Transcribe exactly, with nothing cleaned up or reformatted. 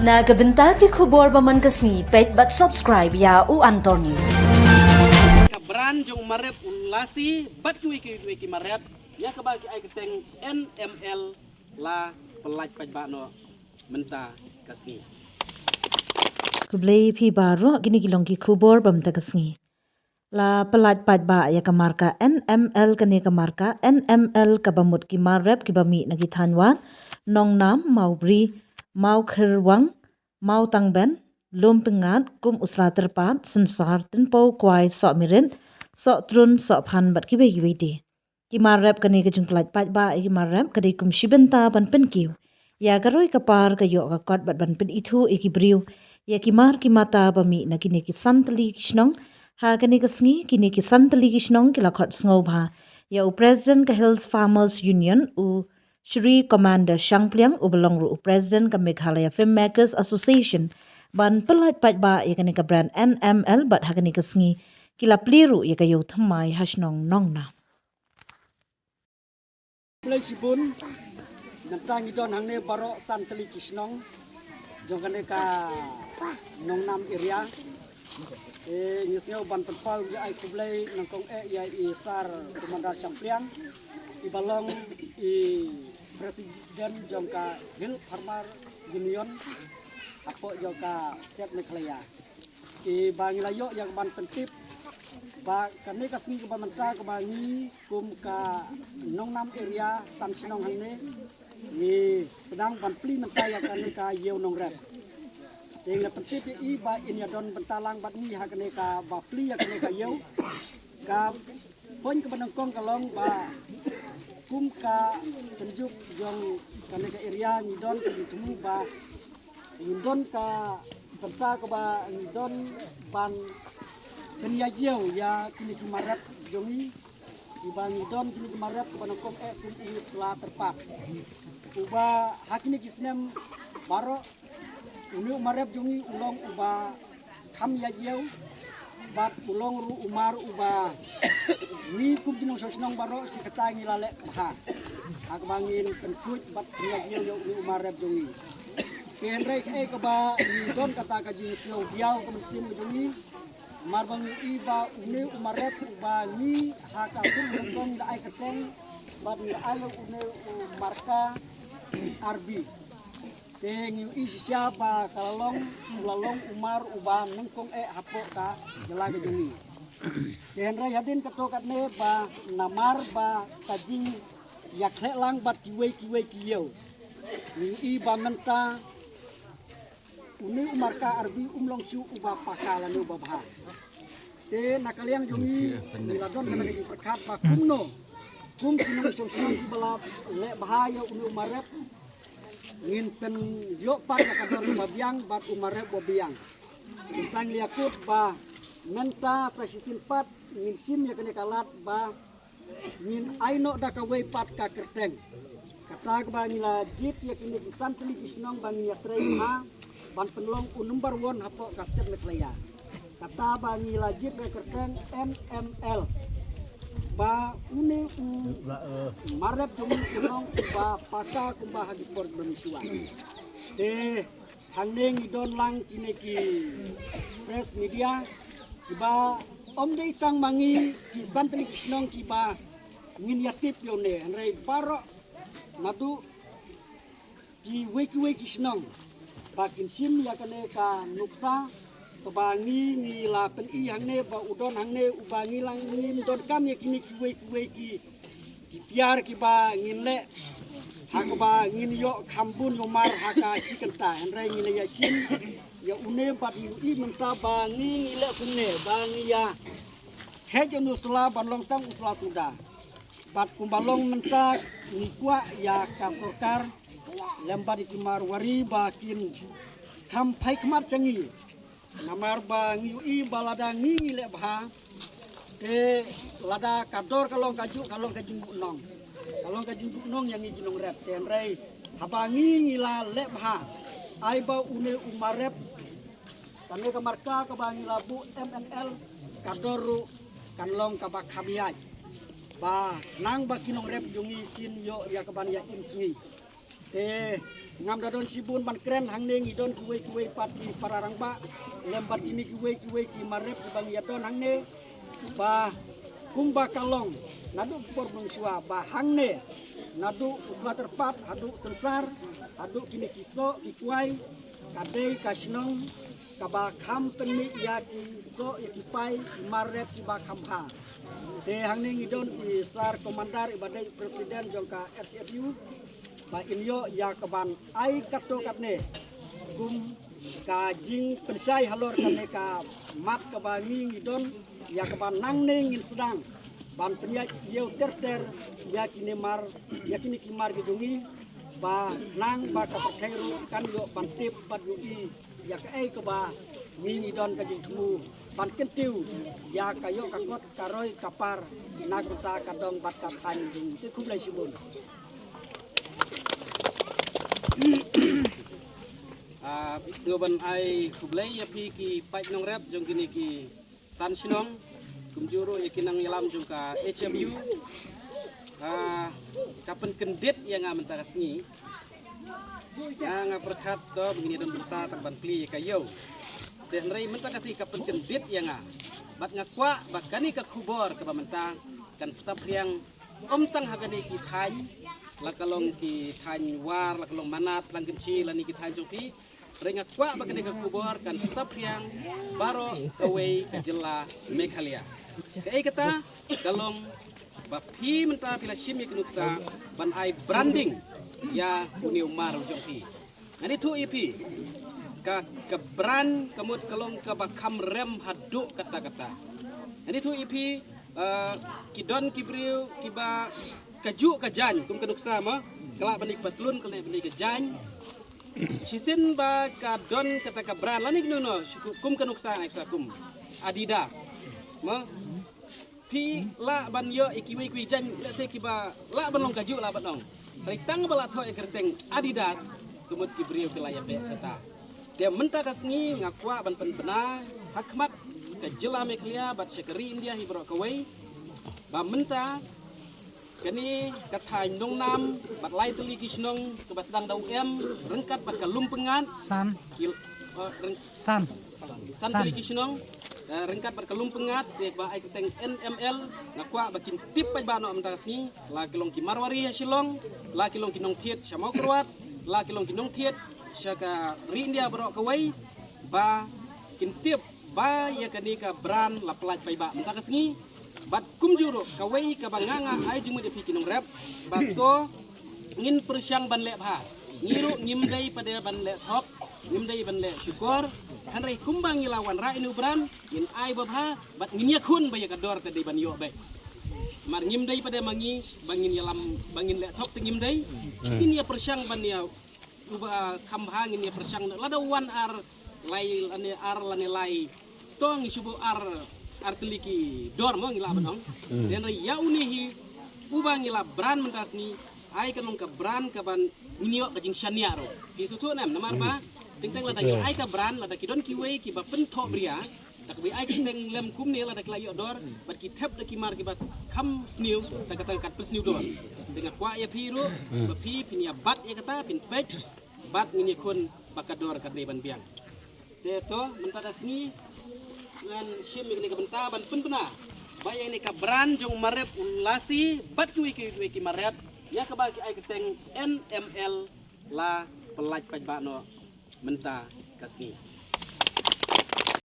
Na ka bynta ki khubor ba man ka sngi, peit bad subscribe ïa u Antor News. Ka brand jong Marep u lasi bad kiwei kiwei ki Marep ïa kaba ki ai kyrteng N M L la pyllait paidbah noh mynta ka sngi. Khublei phi baroh, kine ki long ki khubor ba mynta ka sngi. La pyllait paidbah ïa ka marka N M L, kane ka marka N M L kaba mut ki Marep kiba mih na ki thaiñ War, Nongnam, Mawbri, Mawkhyrwang, Mawtangben, Lumpyngngad, kum u Sla Tyrpad, Synsar, Tynpaw Kwai, Sohmirit, Sohtrun, Sohphan bad kiwei kiwei de. Ki Marep, kane ka jingpyllait paidbah ïa ki Marep ka dei kum shi bynta ban pynkiew ïa ka roi ka par, ka ïoh ka kot bad ban pynithuh ïa ki briew ïa ki mar ki mata ba mih na kine ki san tylli ki shnong. Ha kane ka sngi kine ki san tylli ki shnong ki la khot sngewbha ïa u President ka Hills Farmers Union, u Shri Commander Shangpliang, uba long ruh u President ka Meghalaya Filmmakers Association, ban pyllait paidbah ïa kane ka brand N M L, bad ha kane ka sngi ki la plie ruh ïa ka ïew thymmai ha shnong Nongnam. Khublei shibun, mynta ngi don hangne baroh san tylli ki shnong jong kane ka Nongnam area. Eh, ngi sngew ban pynpaw ïa ki ai khublei nyngkong eh ïa i Sir Commander Shangpliang, iba long i President jong ka Hill Farmer Union hapoh jong ka State Meghalaya. Iba ngi la ïoh ïa ka ban pyntip ba kane ka sngi kaba mynta kaba ngi kum ka Nongnam area san shnong hangne ngi sdang ban plie mynta ïa kane ka ïew nongrep. Te ngi la pyntip ïa i ba in ïa don bynta lang bad ngi ha kane kaba plie ïa kane ka ïew. Ka point kaba nyngkong ka long ba kum ka synjuk jong kane ka area ngi don ka jingthmu ba ngi don ka bynta kaba ngi don ban pynïaid ïew ïa kine ki Marep jong ngi. Iba ngi don kine ki Marep kaba nyngkong eh kum u Sla Tyrpad, uba ha kine ki snem baroh une u Marep jong ngi u long uba kham ïaid ïew bad u long ruh u mar uba ngi kum ki nongshong shnong baroh shi katta ngi la leh bha ha kaba ngin pynkhuid bad pynïaid ïew ïa une u Marep jong ngi. Te hynrei kaei kaba ngi don kata ka jingsngew diaw ka mynsiem ka jong ngi, namar ba ngi i ba une u Marep uba ngi ha ka kum ka tong da ai kyrteng bad ngi ai ïa une u marka R B. Te ngi i shisha ba ka la long, u la long u mar uba nyngkong eh hapoh ka jylla ka jong ngi. Te hynrei hadien kato katne ba namar ba ka jingïakhleh lang bad kiwei kiwei ki ïew, ngi i ba mynta une u marka R B um long shuh uba paka lane uba bha. Te na ka liang jong ngi, ngi la don kata ka jingpyrkhat ba kumno kum ki nongshong shnong kiba la leh bha ïa une u Marep, ngin pynïoh pat ïa ka dor ba biang bad u Marep ba biang. Tang ïa kut ba mynta sa shisien pat ngin shim ïa kane ka lad ba ngin ai noh da kawei pat ka kyrteng. Kata kaba ngi la jied ïa kine ki san tylli ki shnong ba ngin ïatrei bha ban pynlong u number one hapoh ka State Meghalaya. Kata ba ngi la jied ka kyrteng N M L, ba une u Marep jong ngi u long uba paka kumba ha ki por ba mynshuwa. Te hangne ngi don lang kine ki press media kiba ym dei tang ma ngi ki san tylli ki shnong kiba ngin ïatip ïa une, hynrei baroh naduh kiwei kiwei ki shnong ba kin shim ïa kane ka nuksa kaba ngi, ngi la pyni hangne ba u don hangne uba ngi la ngin donkam ïa kine kiwei kiwei ki ki tiar kiba ngin leh ha kaba ngin ïoh kham bun ïoh mar ha ka shi kynta, hynrei ngi la ïa shim ïa une bad ngi ïohi mynta ba ngi, ngi leh kumne ba ngi ïa heh ïa une u sla ban long tang u sla suda. Bad kumba long mynta ngi kwah ïa ka sorkar lem bad ïa ki marwari ba kin kham phai khmat sha ngi. Namar ba ngi ïohi ba lada ngi, ngi leh bha, te lada ka dor ka long kajuh, ka long ka jingbuhnong, ka long ka jingbuhnong ïa ngi ki nongrep. Te hynrei haba ngi, ngi la leh bha, ai ba une u Marep, kane ka marka kaba ngi la buh M N L, ka dor ruh kan long kaba kham ïaid, ba nang ba ki nongrep jong ngi kin ïoh ïa kaban ïa im sngi. Te ngam da don shibun ban kren, hangne ngi don kiwei kiwei pat ki para rangbah lem bad kine kiwei kiwei ki marep kiba ngi ïa don hangne, ba kumba ka long naduh por bun shuwa ba hangne naduh u Sla Tyrpad haduh Synsar haduh kine ki soh ki kwai, ka dei ka shnong kaba kham pynmih ïa ki soh ïa ki pai ki marep kiba kham bha. Te hangne ngi don i Sir Commander iba dei president jong ka S F U, ba in ïoh ïa kaban ai katto katne kum ka jingpynshai halor kane ka mat kaba ngi ngi don, ïa kaba nangne ngin sdang ban pynïaid ïew ter ter ïa kine mar, ïa kine ki mar ki jong ngi, ba nang ba ka pyrthei ruh kan ïoh ban tip bad ïohi ïa kaei kaba ngi ngi don ka jingthmu ban kyntiew ïa ka ïoh ka kot ka roi ka par na ka bynta ka dong bad ka thaiñ jong ngi. Te khublei shibun. Ah, sngewbha ban ai khublei ïa phi ki paid nongrep jong kine ki san shnong, kumjuh ruh ïa ki nongïalam jong ka H F U. Ah, ka pynkyndit ïa nga mynta ka sngi. Nga, nga pyrkhat to ba ngin ïa don bynta tang ban plie ïa ka ïew. Te hynrei mynta ka sngi ka pynkyndit ïa nga. Bad nga kwah ba kane ka khubor kaba mynta kan saphriang ym tang ha kane ki thaiñ, la ka long ki thaiñ War, la ka long Manad, Laitkynshi, lane ki thaiñ jong phi. Hynrei nga kwah ba kane ka khubor kan saphriang baroh kawei ka jylla Meghalaya. Kaei kata, ka long ba phi mynta phi la shim ïa ka nuksa ban ai branding ïa une u mar u jong phi. Ngan ïathuh ïa phi, ka, ka brand ka mut ka long kaba kham rem haduh katta katta. Ngan ïathuh ïa phi, eh, ki don ki briew kiba kajuh ka jaiñ kum ka nuksa mo, ka lah ban ïa ki patlun, ka lah ban ïa ka jaiñ. Shisien ba ka don kata ka brand lane kino kino, kum ka nuksa, nuksa kum Adidas mo. Phi lah ban ïoh ïa kiwei kiwei jaiñ, let's say kiba lah ban long kajuh lah ban ong. Hynrei tang ba la thoh ïa ka kyrteng Adidas, ka mut ki briew ki la ïa beh shata. Te mynta ka sngi nga kwah ban pynbna ha khmat ka jylla Meghalaya bad sha ka ri India hi baroh kawei, ba mynta kane ka thaiñ Nongnam bad lai tylli ki shnong kaba sdang da u M ryngkat bad ka Lumpyngngad. San. Ki, eh, ryng-, San. San tylli ki shnong, eh, ryngkat bad ka Lumpyngngad, te ba ai kyrteng N M L, nga kwah ba kin tip paidbah noh mynta ka sngi, la ki long ki Marwari ha Shillong, la ki long ki nongthied sha Mawkyrwat, la ki long ki nongthied sha ka ri India baroh kawei, ba kin tip ba ïa kane ka brand la pyllait paidbah mynta ka sngi. Bad kumjuh ruh kawei kaba nga nga ai jingmut ïa phi ki nongrep, ba to ngin pyrshang ban leh bha. Ngi ruh ngim dei pat de ban leh thok, ngim dei ban leh shukor. Hynrei kumba ngi la wanrah ïa une u brand, ngin ai babha bad ngin ïakhun ba ïa ka dor te dei ban ïoh beit. Namar ngim dei pat de ma ngi ba ngin ïalam, ba ngin leh thok te ngim dei. Ngin ïa pyrshang ban ïa uba kham bha ngin ïa pyrshang lada wan ar lai lane ar lane lai, to ngi shu buh ar, ar tylli ki dor mo ngi lah ban ong. Te hynrei ïa une hi uba ngi la brand mynta sngi, ai ka long ka brand kaban ngin ïoh ka jingshaniah ruh. Phi sngewthuh ne em? Namar ba teng teng lada ngi ai ka brand, lada ki don kiwei kiba pynthohbria, da kaba ai kyrteng lem kumne, lada ki la ïoh dor bad ki thep da ki mar kiba kham sniew, da kata ka kat pynsniew dor. Te nga kwah ïa phi ruh ba phi phin ïa bat ïa kata, phin peit bad ngin ïakhun ba ka dor ka dei ban biang. Te to mynta ka sngi ngan shim ïa kane ka bynta ban pynbna ba ïa kane ka brand jong Marep u Lassi bad kiwei kiwei ki Marep, ïa kaba ki ai kyrteng N M L, la pyllait paidbah noh mynta ka sngi.